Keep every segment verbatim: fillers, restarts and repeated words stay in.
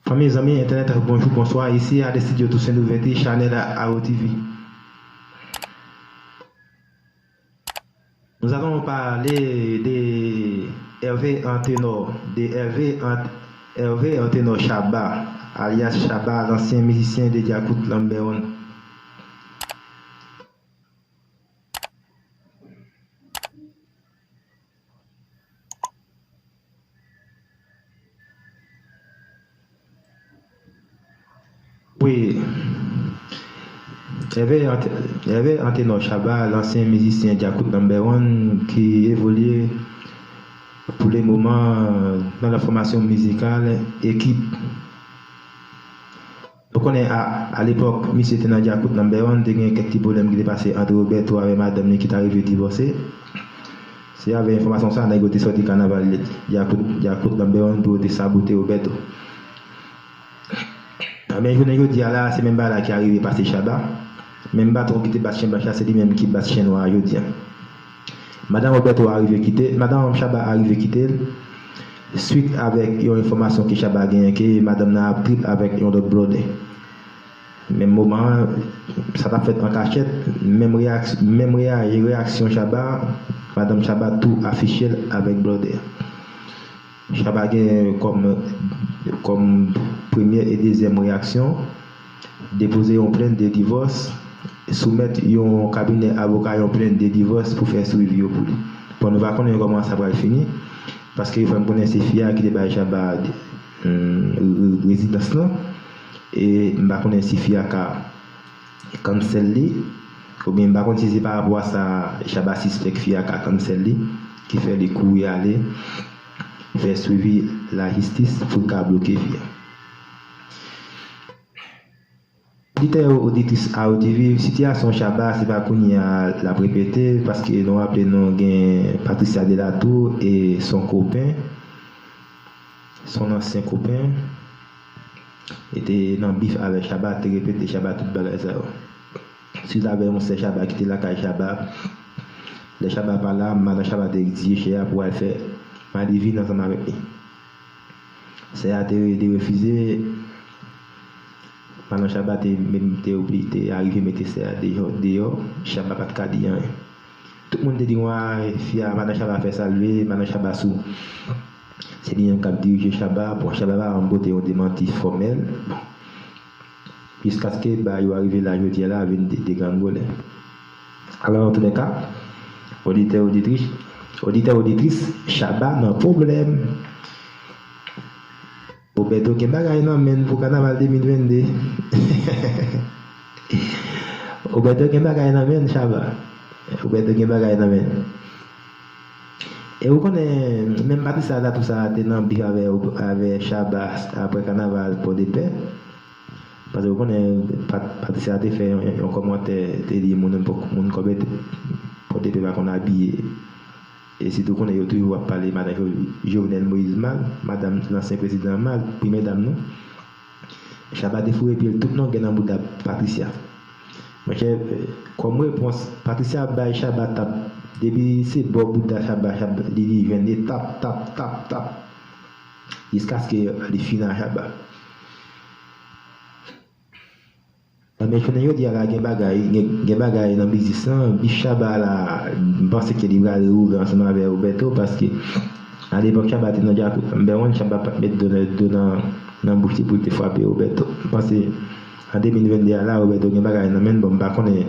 Fanmi, zanmi entènèt, bonjou, bonswa. Ici à l'studio Toussaint Louverture, chanèl A O T V. Nous allons parler de Hervé Anténor, de Hervé Ant- Hervé Anténor Shabba, alias Shabba, l'ancien musicien de Djakout Number One. Wi. Hervé Ant- Hervé Anténor Shabba, l'ancien musicien Djakout Number One, ki evolye pou le moman nan la fòmasyon mizikal Ekip. Nou konnen a, a lepòk, misye te nan Djakout Number One, te gen kèk ti pwoblèm ki te pase ant Roberto avè madanm li ki ta rive divòse. Se avè enfòmasyon sa, nèg yo te sòti kanaval Djakout, Djakout Number One pou yo te sabote Roberto. Ebyen, jounen jodi a la, se menm bagay la ki arive pase Shabba. Menm baton ki te bat chen blanch la, se li menm ki bat chen nwa a jodi a. Madanm Roberto a rive kite, madanm Shabba a rive kite l, swit avèk yon enfòmasyon ke Shabba genyen ke madanm nan ap trip avèk yon lòt blòdè. Menm moman an, sa t ap fèt an kachèt, menm reyak- menm reya- reyaksyon Shabba, madanm Shabba tou afiche l avèk blòdè. Shabba gen kòm, kòm premyè e dezyèm reyaksyon, depoze yon plent de divòs, soumèt yon kabinè avoka yon plent de divòs pou fè swivi yo pou li. Bon, nou pa konnen kòman sa pral fini, paske yo fè m konnen se fi a ki te bay Shabba, hmm, re- re- rezidans lan, e m pa konnen si fi a ka cancel li, oubyen m pa konn si se pa rapò a sa Shabba sispèk fi a ka cancel li, ki fè li kouri ale fè swivi lajistis pou l ka bloke fi a. Oditè, oditris A O T V, sitiyasyon Shabba, se pa kounye a l ap repete, paske nou raple nou gen Patricia Delatour e son kopen, son ansyen kopen, e te nan bif avèk Shabba, te repete Shabba tout bagay sa yo. Swit avè yon sè Shabba ki te lakay Shabba. Lè Shabba pa la, madan Shabba te egzije sè a pou al fè madivi ansanm avèk li. Sè a te, te refize. Madan Shabba te menm te obli- te arive mete sè a deyò, deyò. Shabba pa t ka di anyen. Tout moun te di, wa, fi a, madan Shabba fè sa l vle, madan Shabba sou. Se li menm k ap dirije Shabba. Bon, Shabba pa janm pote yon demanti fòmèl. Bon. Jiskaske bagay yo arive la jodi a la vin de- degranngole. Alò, antoulèka, oditè, oditris, oditè, oditris, Shabba nan pwoblèm. Roberto gen bagay nan men l pou kanaval de mil vennde. Roberto gen bagay nan men l, Shabba. Roberto gen bagay nan men l. E ou konnen, menm Patricia Delatour sa te nan bif avè, avè Shabba apre kanaval Pòdepè. Paske ou konnen, Pat- Patricia te fè yon, yon kòmantè, te di moun, moun Pòdepè pa konn abiye. E sitou konnen yo toujou ap pale madan Jo- Jovenel Moïse mal, madanm lansyen prezidan mal, premyè dam nan. Shabba te foure pye l tout longè nan bouda Patricia. Monchè, kòm repons, Patricia bay Shabba tap. Depi se bò bouda Shabba, Shabba li, li jwenn li tap, tap, tap, tap. Jiskaske li fini a Shabba. Nan men jounen jodi a la, gen bagay, gen, gen bagay nan biznis lan. Bif Shabba la, m panse ke li prale ouvè ansanm avè Roberto, paske alepòk Shabba te nan Djakout Number One, Shabba pa t met do nan, do nan, nan bouch li pou l te frape Roberto. M panse an de mil vennde a la, Roberto gen bagay nan men l. Bon, m pa konnen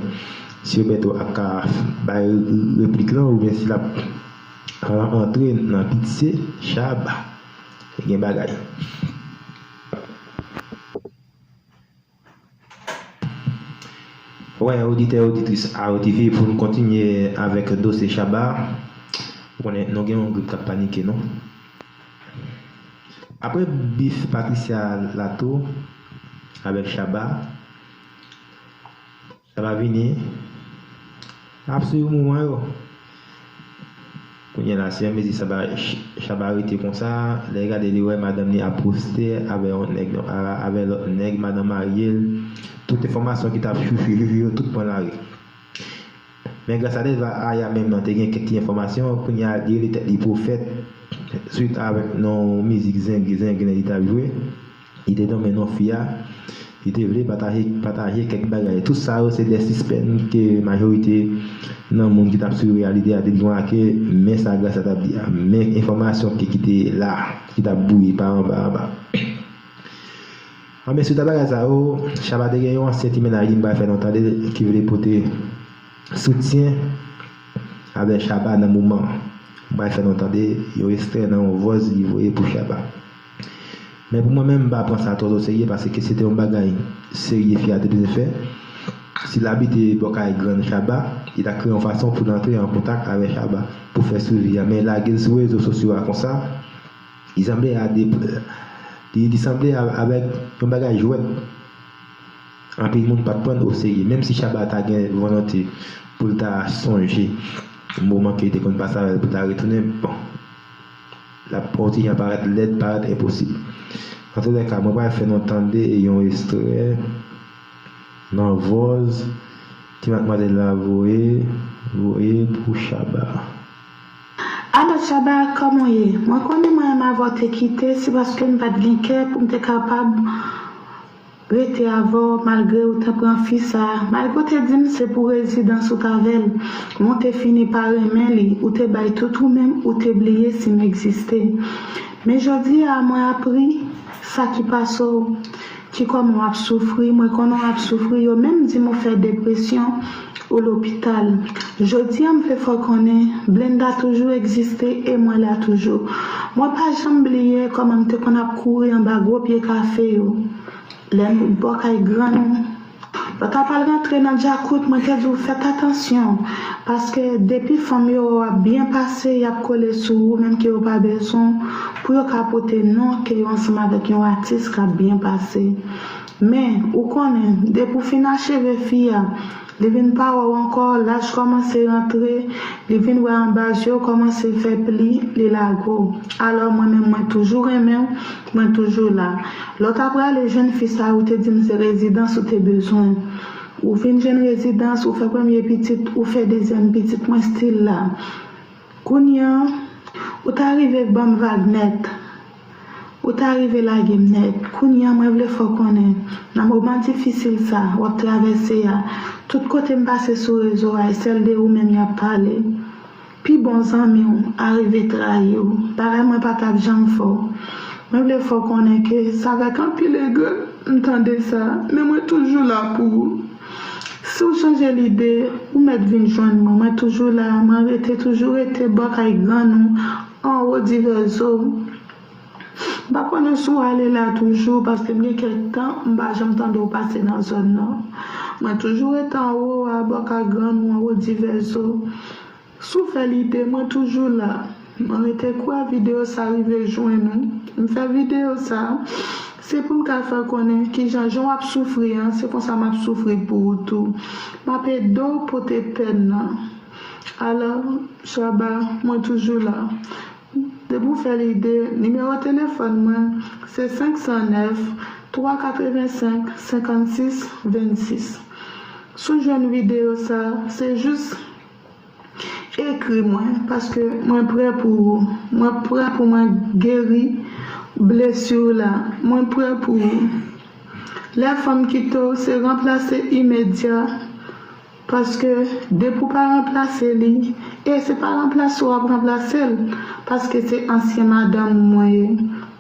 si Roberto ap ka bay replik lan oubyen si l ap antre nan pitye Shabba. Gen bagay. Wè, oditè, oditris A O T V, pou n kontinye avèk dosye Shabba, ou konnen nou gen yon gwoup k ap panike, non? Apre bif Patricia Delatour avèk Shabba, Shabba vini ap swiv mouvman yo. Kounye a la, si yon mezi Shabba, Shabba rete konsa, lè l gade li wè madanm li ap poste avè yon nèg, avè lòt nèg, madanm marye l, tout enfòmasyon ki t ap chouchou, chouchou yo, tout pran lari. Men gras a Delva Aya menm nan te gen kèk ti enfòmasyon, kounye a li rele tèt li pwofèt, swit avèk yon mizik Zengi Zengi li t ap jwe. Li te nonmen non fi a. Li te vle pataje, pataje kèk bagay. Tout sa yo se de sispenn ke majorite nan moun ki t ap swiv reyalite a te remake, men sa Gracia t ap di a, men enfòmasyon ki, ki te la, ki t ap bouyi pa anba anba. Anben, sou ta bagay sa yo, Shabba te gen yon ansyen ti mennaj li, m pral fè nou tande, ki vle pote soutyen avè Shabba nan moman an. M pral fè nou tande yon ekstrè nan yon vòz li voye pou Shabba. Men pou mwen menm, m pa pran sa twò oserye paske se te yon bagay serye fi a te bezwen fè. Si l abite bò kay grann Shabba, li ta kreye yon fason pou l antre an kontak avè Shabba pou fè swivi a. Men lage l sou rezo sosyo a konsa, li sanble a de, li, li sanble a, avèk yon bagay jwèt. Anpil moun pa t pran l oserye. Menm si Shabba ta gen volonte pou l ta sonje moman ke li te konn pase avè l pou l ta retounen, bon, l ap yon ti jan parèt lèd, parèt enposib. Antoulèka, mwen pral fè nou tande yon ekstrè nan vòz ti madmwazèl la voye, voye pou Shabba. Alo Shabba, kòman w ye? Mwen konnen mwen menm avè w te kite, se paske m pa t gen kè pou m te kapab rete avè w malgre ou te pran fi sa a. Malgre w te di m se pou rezidans ou t avè l, men w te fini pa renmen li, ou te bay tout ou menm, ou te bliye si m egziste. Men jodi a, mwen apri sa ki pase w, ki kòman w ap soufri, mwen konnen w ap soufri, yo menm di m ou fè depresyon, ou lopital. Jodi a, m vle fè w konnen, Blenda toujou egziste e mwen la toujou. Mwen pa janm bliye kòman m te konn ap kouri anba gwo pye kafe yo. Lè nou bò kay grann nou, lè w ta pral rantre nan djakout, mwen te di w fèt atansyon, paske depi fanm yo wè w ap byen pase, y ap kole sou ou, menm ke yo pa bezwen w, pou yo ka pote non ke yo ansanm avèk yon atis k ap byen pase. Men, ou konnen, depi w fin acheve fi a, li vin pa wè w ankò, laj kòmanse rantre, li vin wè anba zye w kòmanse fè pli, li lage w. Alò, mwen menm, mwen toujou renmen w, mwen toujou la. Lè w ta prale jwenn fi sa a, ou te di m se rezidans ou te bezwen. Ou vin jwenn rezidans, ou fè premye pitit, ou fè dezyèm pitit, mwen still la. Kounye a, ou ta rive ban m vag nèt. Ou ta rive lage m nèt. Kounye a, mwen vle fè w konnen, nan moman difisil sa a w ap travèse a, tout kote m pase sou rezo a, e sèl de ou menm y ap pale. Pi bon zanmi w arive trayi w, bagay mwen pa t ap janm fè w. Mwen vle fè w konnen ke se avèk anpil egre m tande sa, men mwen toujou la pou ou. Si w chanje lide, ou mèt vin jwenn mwen, mwen toujou la, mwen rete, toujou rete bò kay grann ou, anwo divè zo. M pa konnen si w ale la toujou, paske m gen kèk tan, m pa janm tande w pase nan zòn nan. Mwen toujou rete anwo a, bò kay grann ou, anwo divè zo. Si w fè lide, mwen toujou la. Mwen rete kwè videyo sa rive jwenn ou. M fè videyo sa, se pou m ka fè konnen kijan jan w ap soufri an, se konsa m ap soufri pou ou tou. M ap ede w pote pèn nan. Alò, Shabba, mwen toujou la. Depi w fè lide, nimewo telefòn mwen, se senk san nèf, twa katrevensenk, senkannsis, vennsis. Si w jwenn videyo sa, se jis ekri mwen, paske mwen prè pou ou. Mwen prè pou mwen geri blesi w la. Mwen prè pou ou. Lè fanm kite w, se ranplase imedya, paske depi w pa ranplase li, e se pa ranplase w ap ranplase l, paske se ansyen madanm ou mwen ye.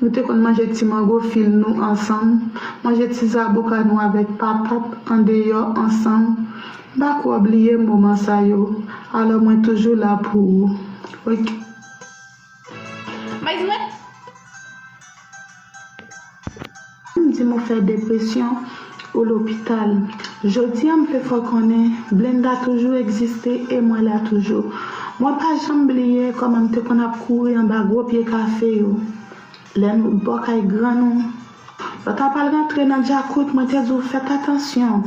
Nou te konn manje ti mango fil nou ansanm, manje ti zaboka nou avèk patat andeyò ansanm. M pa kwè w bliye moman sa yo, alò mwen toujou la pou ou. Ok. Maizmet? M di m ou fè depresyon, ou lopital. Jodi a, m vle fè w konnen, Blenda toujou egziste e mwen la toujou. Mwen pa janm bliye kòman m te konn ap kouri anba gwo pye kafe yo. Lè nou bò kay grann nou, lè w ta pral rantre nan djakout, mwen te di w fèt atansyon,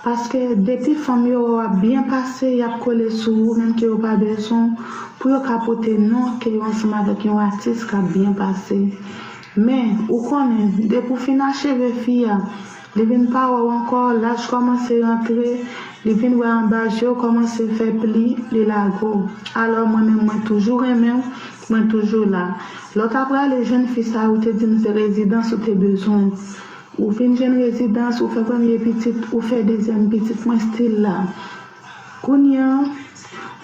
paske depi fanm yo wè w ap byen pase, y ap kole sou ou, menm ke yo pa bezwen w, pou yo ka pote non ke yo ansanm avèk yon atis k ap byen pase. Men, ou konnen, depi w fin acheve fi a, li vin pa wè w ankò, laj kòmanse rantre, li vin wè anba je w kòmanse fè pli, li lage w. Alò, mwen menm, mwen toujou renmen w, Mwen toujou la. Lè w ta prale jwenn fi sa, ou te di m se rezidans ou te bezwen. Ou vin jwenn rezidans, ou fè premye pitit, ou fè dezyèm pitit, mwen still la. Kounye a,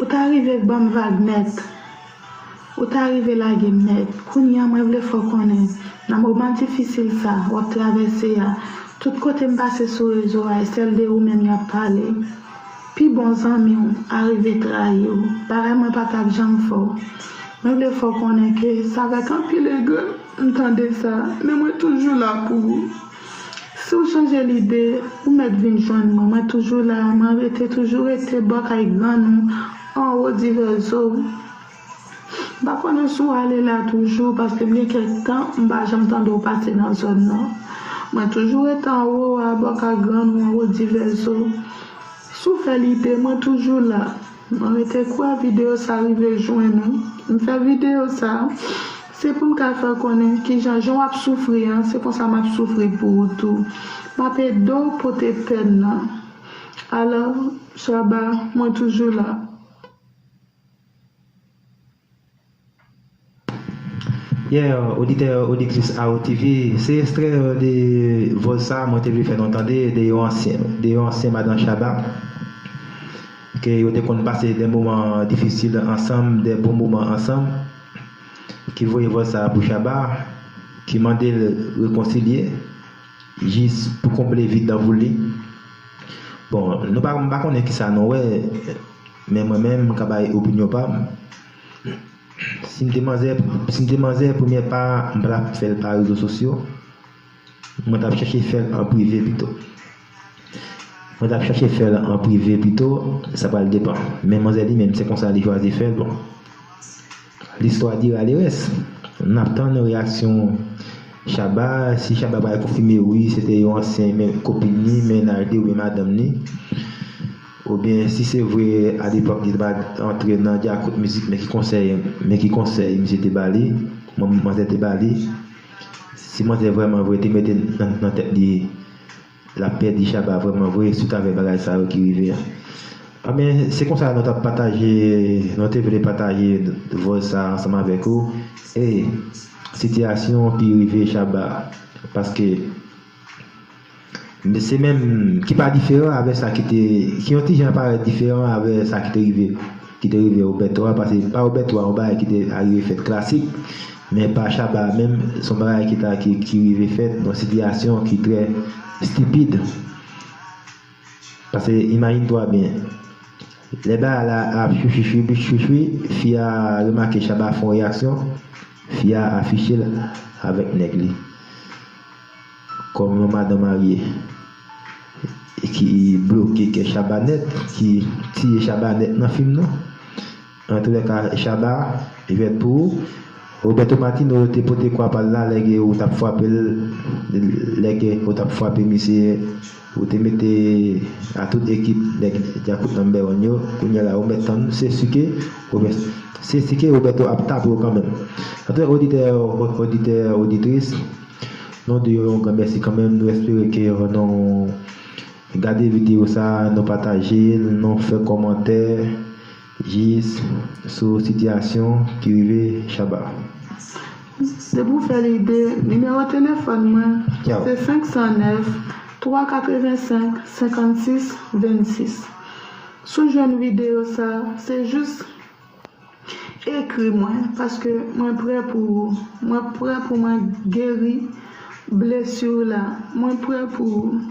ou ta rive ban m vag nèt. Ou ta rive lage m nèt. Kounye a, mwen vle fè w konnen, nan moman difisil sa w ap travèse a, tout kote m pase sou rezo a, e sèl de ou menm y ap pale. Pi bon zanmi w a rive trayi w. Bagay mwen pa t ap janm fè w. Mwen vle fè w konnen ke se avèk anpil egre m tande sa, men mwen toujou la pou ou. Si w chanje lide, ou mèt vin jwenn mwen. Mwen toujou la, mwen rete, toujou rete bò kay grann ou, anwo divèzo. M pa konnen si w ale la toujou, paske m gen kèk tan, m pa janm tande w pase nan zòn nan. Mwen toujou rete anwo a, bò kay grann ou, anwo divèzo. Si w fè lide, mwen toujou la. Mwen rete kwè videyo sa rive jwenn ou. M fè videyo sa, se pou m ka fè konnen kijan, jan w ap soufri an, se konsa m ap soufri pou ou tou. M ap ede w pote pèn nan. Alò, Shabba, mwen toujou la. Yeah, oditè, oditris A O T V, se ekstrè de vòl sa mwen te vle fè nou tande de yon ansyen, de yon ansyen madan Shabba, ke yo te konn pase de moman difisil ansanm, de bon moman ansanm, ki voye vòl sa pou Shabba, ki mande l rekonsilye, jis pou konble vid nan boul li. Bon, nou pa, m pa konnen kisa nou wè, men mwen menm, m ka bay opinyon pa m. Si m te manzè, si m te manzè, premyè pa, m pa t ap fè l pa rezo sosyo. Mwen t ap chèche fè l an prive pito. Mwen t ap chèche fè l an prive pito, sa pral depann. Men manzè li menm, se konsa li chwazi fè l, bon. Listwa dira le rès. N ap tann reyaksyon Shabba, si Shabba pral konfime wi, se te yon ansyen men, kopin li, mennaj li oubyen madanm li. Oubyen si se vre alepòk li pa antre nan djakout mizik, men ki konsèy, men ki konsèy misye te ba li, manzè te ba li. Si manzè vrèman vre te mete nan, nan tèt li l ap pèdi Shabba vrèman vre, swit avèk bagay sa yo ki rive a. Anben, se konsa nou t ap pataje, nou te vle pataje vòl sa ansanm avèk ou. E sitiyasyon ki rive Shabba, paske se menm ki pa diferan avèk sa ki te, ki yon ti jan parèt diferan avèk sa ki te rive, ki te rive Roberto a, paske pa Roberto a, yon bagay ki te arive fèt klasik, men pa Shabba menm, se yon bagay ki ta, ki, ki rive fèt, yon sitiyasyon ki trè stipid. Paske imajine twa byen, lè bagay la ap chouchouchou, chouchou, fi a remake Shabba fè yon reyaksyon, fi a afiche l avèk nèg li. Kòm yon madan marye ki bloke kè Shabba nèt, ki tiye Shabba nèt nan fim nan. Antoulèka, Shabba, jwèt pou ou. Roberto Martino te pote kwa pa l la, lè ke ou t ap frape l, lè ke ou t ap frape misye, ou te mete a tout ekip nèg Djakout Number One yo. Kounye a la, ou mèt tann, se si ke, se si ke Roberto ap tape w kanmenm. Antoulèka, oditè, oditè, oditris, nou di yo yon gran mèsi kanmenm. Nou espere ke nou gade videyo sa, nou pataje l, nou fè kòmantè jis sou sitiyasyon ki rive Shabba. Se pou fè lide, nimewo telefòn mwen se senk san nèf, twa katrevensenk, senkannsis, vennsis. Si w jwenn videyo sa, se jis ekri mwen, paske mwen prè pou ou. Mwen prè pou mwen geri blesi w la. Mwen prè pou ou.